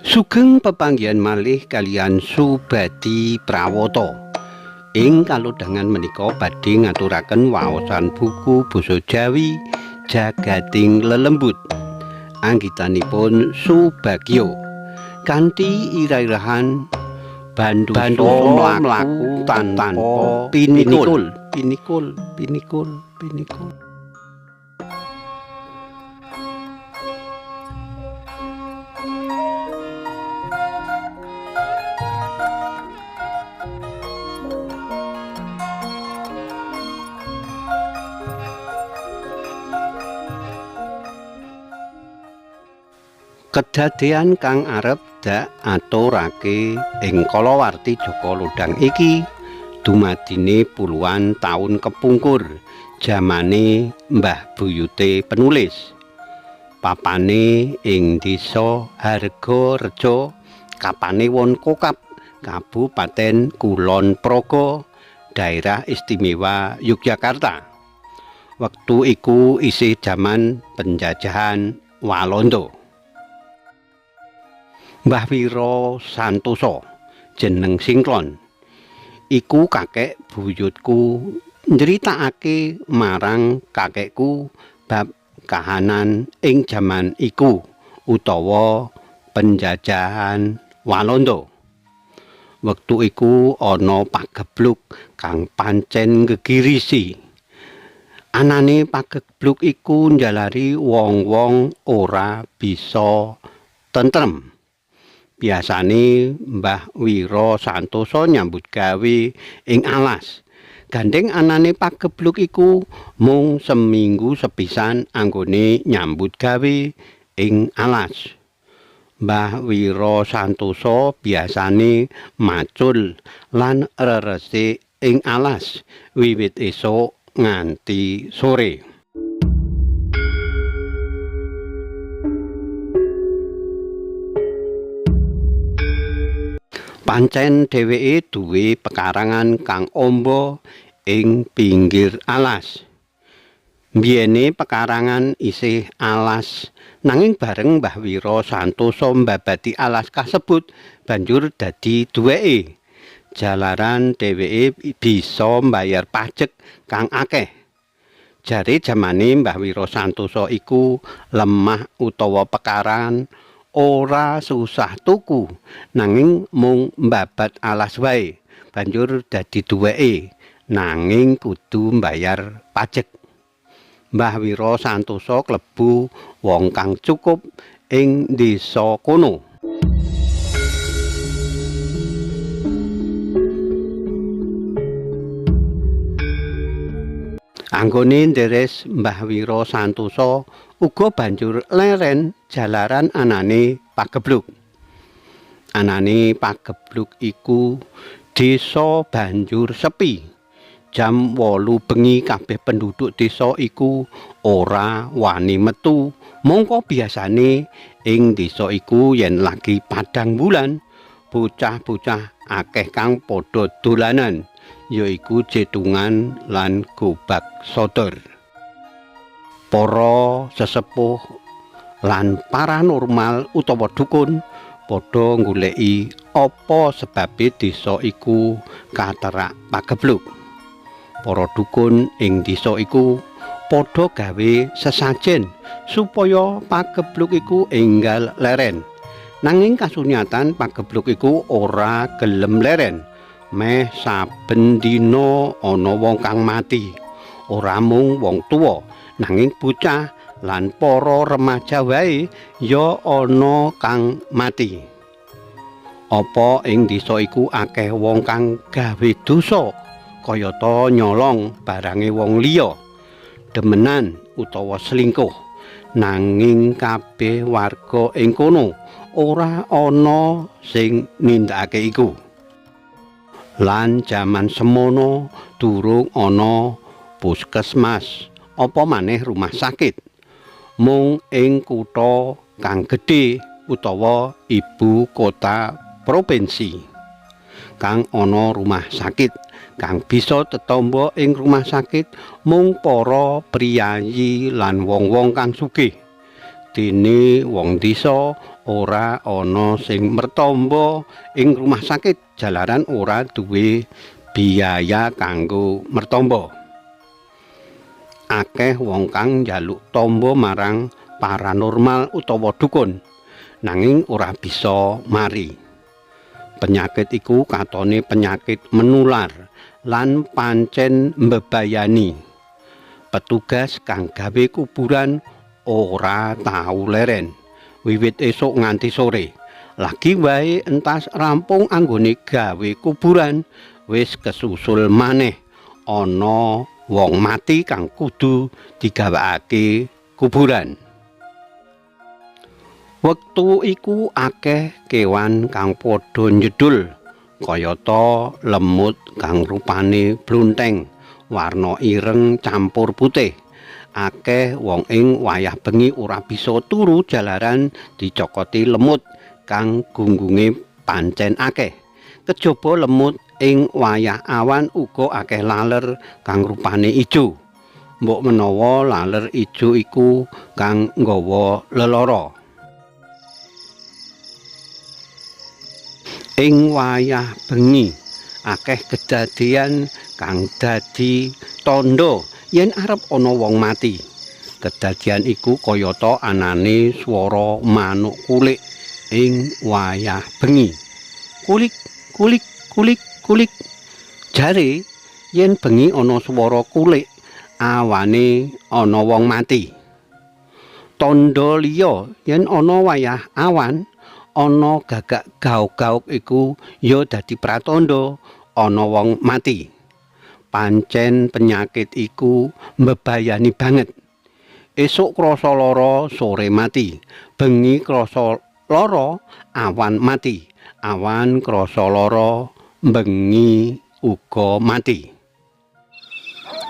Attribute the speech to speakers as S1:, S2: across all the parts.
S1: Sugeng pepanggihan malih kaliyan Subadi Prawata. Ing kalodhangan menika badhe ngaturaken waosan buku basa Jawi Jagating Lelembut. Anggitanipun Subagyo. Kanthi ira-irahan bandu mlaku tanpa pinikul, pinikul, pinikul, pinikul. Kedadean kang arep dak aturake ing kalawarti Jaka Lodhang iki dumadine puluhan taun kepungkur jamane mbah buyute penulis. Papane ing desa Hargorejo, Kapanewon Kokap, Kabupaten Kulon Progo, Daerah Istimewa Yogyakarta. Wektu iku isih jaman penjajahan Walanda. Mbah Wiro Santoso jeneng Singklon iku kakek buyutku nyritakake marang kakekku bab kahanan ing jaman iku utawa penjajahan Walanda. Wektu iku ana pagebluk kang pancen nggegirisi. Anane pagebluk iku njalari wong-wong ora bisa tentrem. Biasane Mbah Wiro Santoso nyambut gawe ing alas. Gandeng anane pagebluk iku mung seminggu sepisan anggone nyambut gawe ing alas. Mbah Wiro Santoso biasane macul lan reresik ing alas wiwit esuk nganti sore. Pancen dheweke duwe pekarangan kang amba ing pinggir alas. Mbiyene pekarangan isih alas, nanging bareng Mbah Wiro Santoso mbabati alas kasebut banjur dadi duweke. Jalaran dheweke bisa mbayar pajek kang akeh. Jare jamane Mbah Wiro Santoso iku lemah utawa pekarangan ora susah tuku, nanging mung mbabat alas wae banjur dadi duweke, nanging kudu mbayar pajek. Mbah Wiro Santoso klebu wong kang cukup ing desa kono. Anggone nderes Mbah Wiro Santoso uga banjur leren jalaran anane pagebluk. Anane pagebluk iku desa banjur sepi. Jam 8 bengi kabeh penduduk desa iku ora wani metu, mongko biasane ing desa iku yen lagi padhang bulan, bocah-bocah akeh kang padha dolanan, yaiku jetungan lan gobak sodor. Para sesepuh lan paranormal utawa dukun padha goleki apa sebabe desa iku katerak pagebluk. Para dukun ing desa iku padha gawe sesajen supaya pagebluk iku enggal leren. Nanging kasunyatan pagebluk iku ora gelem leren. Meh saben dina ana wong kang mati. Ora mung wong tuwa, nanging bocah lan para remaja wae ya ana kang mati. Apa ing desa iku akeh wong kang gawe dosa, kayata nyolong barange wong liya, demenan utawa selingkuh. Nanging kabeh warga ing kono ora ana sing nindakake iku. Lan jaman semono durung ana puskesmas, apa maneh rumah sakit. Mung ing kutha kang gedhe utawa ibu kota provinsi kang ana rumah sakit, kang bisa tetomba ing rumah sakit mung para priyayi lan wong-wong kang sugih. Dene wong desa Ora ana sing mertamba ing rumah sakit jalaran ora duwe biaya kanggo mertamba. Akeh wong kang njaluk tamba marang paranormal utawa dukun, nanging ora bisa mari. Penyakit iku katone penyakit menular lan pancen mbebayani. Petugas kang gawe kuburan ora tau leren. Wiwit esuk nganti sore. Lagi wae entas rampung anggone gawe kuburan, wis kesusul maneh ana wong mati kang kudu digawakake kuburan. Wektu iku akeh kewan kang padha njedhul, kayata lemut kang rupane blonteng, warna ireng campur putih. Akeh wong ing wayah bengi ora bisa turu jalaran dicokoti lemut kang gunggunge pancen akeh. Kejaba lemut ing wayah awan uga akeh laler kang rupane ijo. Mbok menawa laler ijo iku kang nggawa lelara. Ing wayah bengi akeh kedadean kang dadi tandha yen arep ana wong mati. Kedadean iku kayata anane swara manuk kulik ing wayah bengi. Kulik, kulik, kulik, kulik. Jare yen bengi ana swara kulik, awane ana wong mati. Tandha liya yen ana wayah awan ana gagak gauk-gauk iku ya dadi pratandha ana wong mati. Pancen penyakit iku mbebayani banget. Esuk krasa lara, sore mati. Bengi krasa lara, awan mati. Awan krasa lara, bengi uga mati.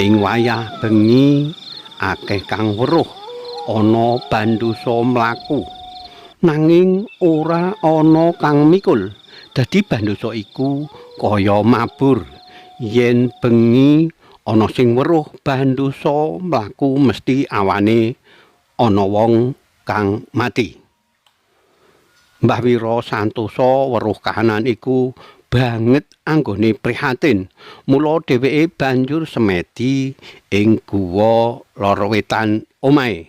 S1: Ing wayah bengi akeh kang weruh ana bandosa mlaku. Nanging ora ana kang mikul. Dadi bandosa iku kaya mabur. Yen bengi ana sing weruh bandosa mlaku mesti awane ana wong kang mati. Mbah Wiro Santoso weruh kahanan iku banget anggone prihatin. Mula dheweke banjur semedi ing guwa lor wetan omahe.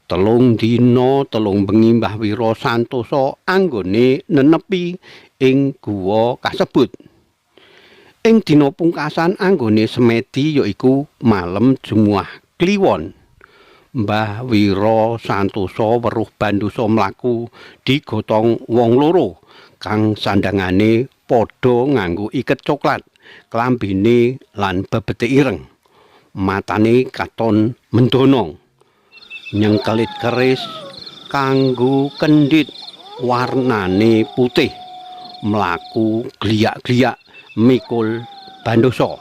S1: 3 dina 3 bengi Mbah Wiro Santoso anggone nenepi ing guwa kasebut. Ing dina pungkasan anggone semedi yaiku malem Jumuah Kliwon. Mbah Wiro Santoso weruh bandosa mlaku digotong wong loro kang sandangane padha nganggo iket coklat, klambine lan bebete ireng. Matane katon mendono. Nyengkelit keris kanggo kendhit warnane putih, mlaku gliyak-gliyak mikul bandosa.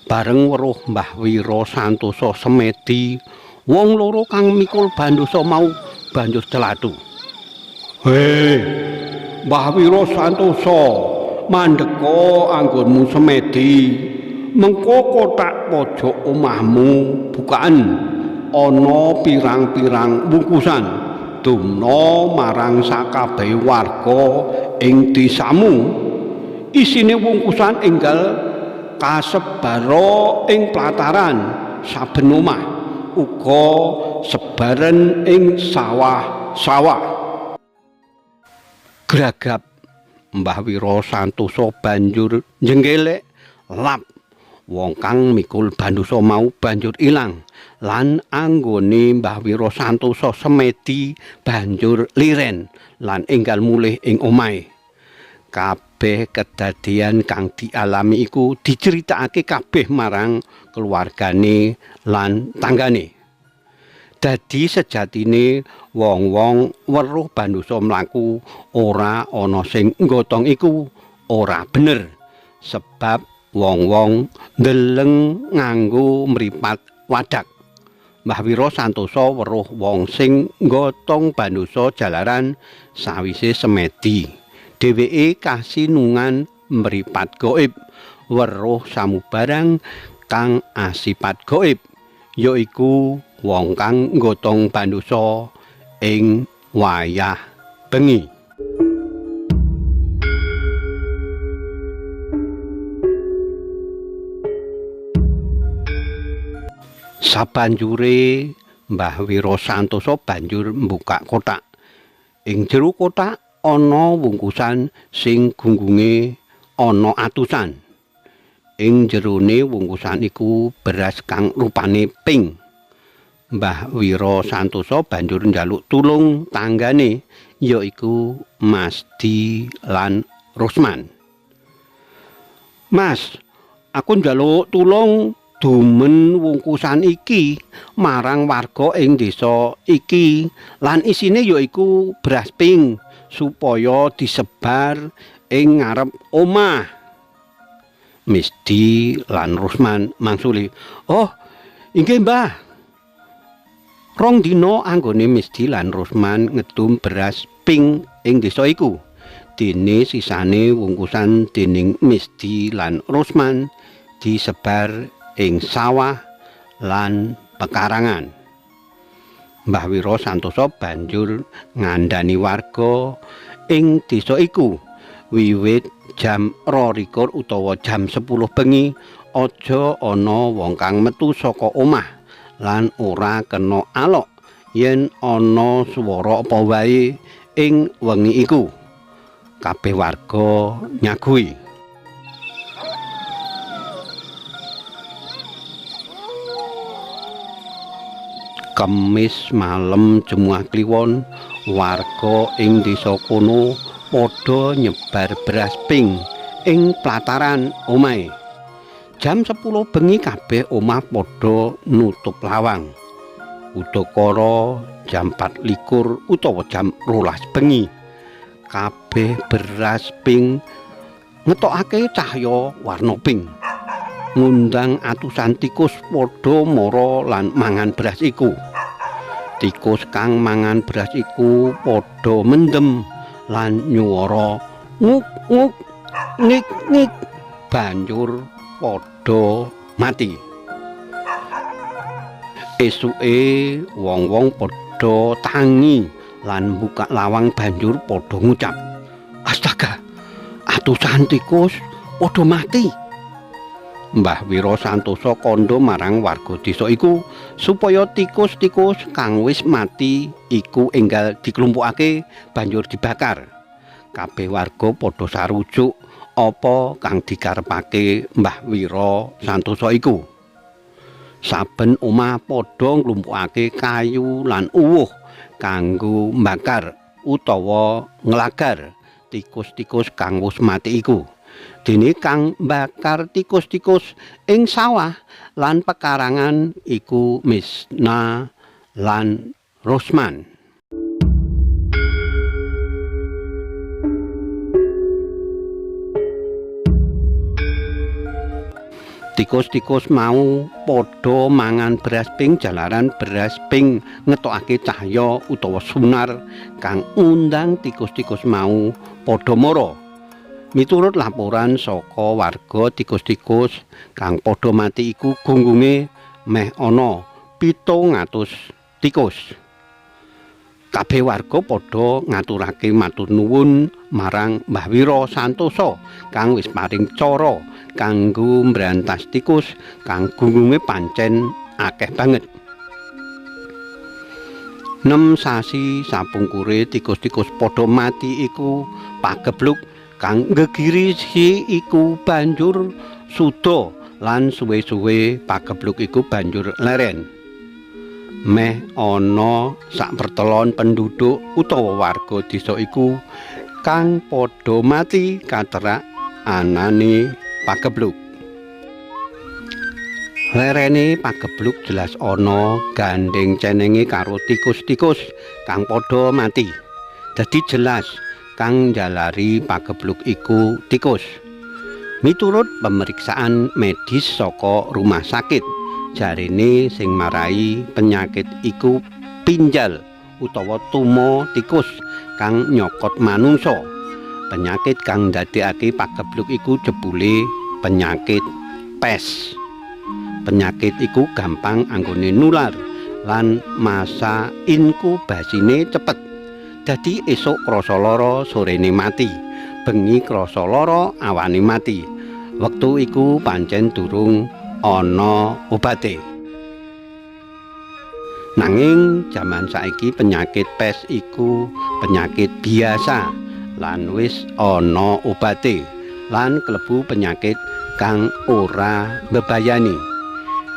S1: Bareng weruh Mbah Wiro Santoso semedi, wong loro kang mikul bandosa mau banjur celatu. "Hei, Mbah Wiro Santoso, mandeka anggonmu semedi. Mengko kotak pojok omahmu bukaan ana pirang-pirang bungkusan. Dumna marang sakabehe warga ing desamu. Isine wungkusan enggal kasebara ing plataran saben omah, uga sebaren ing sawah-sawah." Gragap Mbah Wiro Santoso banjur njenggelek lap. Wong kang mikul bandosa mau banjur ilang lan anggone Mbah Wiro Santoso semedi banjur liren lan enggal mulih ing omahe. Kabeh kedadean kang dialami iku diceritakake kabeh marang keluargane lan tanggane. Dadi sejatine wong-wong weruh bandosa mlaku ora ana sing nggotong iku ora bener, sebab wong-wong ndeleng nganggo mripat wadak. Mbah Wiro Santoso weruh wong sing nggotong bandosa jalaran sawise semedi. Dheweke kasinungan mripat gaib, weruh samubarang kang asipat gaib, yaiku wong kang nggotong bandosa ing wayah bengi. Sabanjure Mbah Wiro Santoso banjur mbukak kothak. Ing jero kothak ana wungkusan sing gunggunge ana atusan. Ing jerone wungkusan iku beras kang rupane pink. Mbah Wiro Santoso banjur njaluk tulung tanggane, yaiku Mas Di lan Rusman. "Mas, aku njaluk tulung dumen wungkusan iki marang warga ing desa iki lan isine yaiku beras pink supaya disebar ing ngarep omah." Misdi lan Rusman mangsuli, "Oh, inggih Mbah." 2 dina anggone Misdi lan Rusman ngedum beras pink ing desa iku. Dene sisane wungkusan dening Misdi lan Rusman disebar ing sawah lan pekarangan. Mbah Wiro Santoso banjur ngandhani warga ing desa iku wiwit jam 22 utawa jam 10 bengi aja ana wong kang metu saka omah lan ora kena alok yen ana swara apa wae ing wengi iku. Kabeh warga nyagui. Kemis malem Jemuah Kliwon, warga ing desa kono padha nyebar beras pink ing plataran omahe. Jam 10 bengi kabeh omah padha nutup lawang. Udakara jam 24 utawa jam 12 bengi, kabeh beras pink ngetokake cahya warna pink. Ngundang atusan tikus padha mara lan mangan beras iku. Tikus kang mangan beras iku padha mendem lan nyuwara nguk nguk ngik ngik, banjur padha mati. Esuke wong-wong padha tangi lan buka lawang banjur padha ngucap, "Astaga, atusan tikus padha mati." Mbah Wiro Santoso kandha marang warga desa iku supaya tikus-tikus kang wis mati iku enggal diklumpukake banjur dibakar. Kabeh warga padha sarujuk apa kang dikarepake Mbah Wiro Santoso iku. Saben omah padha nglumpukake kayu lan uwuh kanggo mbakar utawa nglagar tikus-tikus kang wis mati iku. Dene kang mbakar tikus-tikus ing sawah lan pekarangan iku Misna lan Rusman. Tikus-tikus mau padha mangan beras pink jalaran beras pink ngetokake cahya utawa sunar kang ngundang tikus-tikus mau padha mara. Miturut laporan saka warga, tikus-tikus kang padha mati iku gunggunge meh ana 700 tikus. Kabeh warga padha ngaturake matur nuwun marang Mbah Wiro Santoso kang wis paring cara kanggo mbrantas tikus kang gunggunge pancen akeh banget. 6 sasi sapungkure tikus-tikus padha mati iku, pagebluk kang nggegirisi iku banjur suda lan suwe-suwe pagebluk iku banjur leren. Meh ana sak pertelon penduduk utawa warga desa iku kang padha mati katerak anane pagebluk. Lerene pagebluk jelas ana gandeng cenenge karo tikus-tikus kang padha mati. Dadi jelas kang njalari pagebluk iku tikus. Miturut pemeriksaan medis saka rumah sakit, jarene sing marai penyakit iku pinjal utawa tumo tikus kang nyokot manungsa. Penyakit kang ndadekake pagebluk iku jebule penyakit pes. Penyakit iku gampang anggone nular lan masa inkubasine cepet. Dadi esuk krasa lara, sorene mati. Bengi krasa lara, awane mati. Wektu iku pancen durung ana obate. Nanging jaman saiki penyakit pes iku penyakit biasa lan wis ana obate lan klebu penyakit kang ora mbebayani.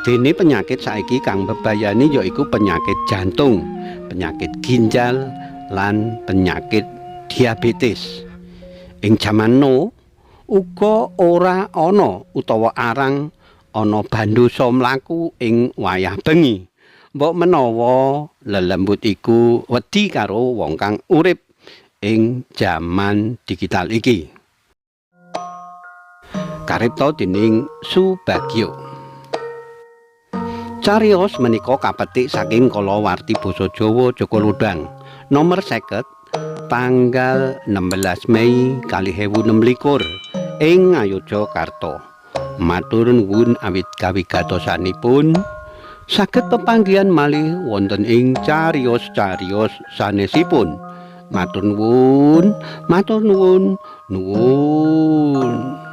S1: Dene penyakit saiki kang mbebayani yaiku penyakit jantung, penyakit ginjal, lan penyakit diabetes. Ing jaman now uga ora ana utawa arang ana bandosa mlaku ing wayah bengi. Mbok menawa lelembut iku wedi karo wong kang urip ing jaman digital iki. Karipta dening Subagio. Cariyos menika kapetik saking kalawarti basa Jawa Jaka Lodhang nomer 50 tanggal 16 Mei 2026 ing Ngayogyakarta. Matur nuwun awit kawigatosanipun. Saged pepanggihan malih wonten ing cariyos-cariyos sanesipun. Matur nuwun, matur nuwun, nuwun.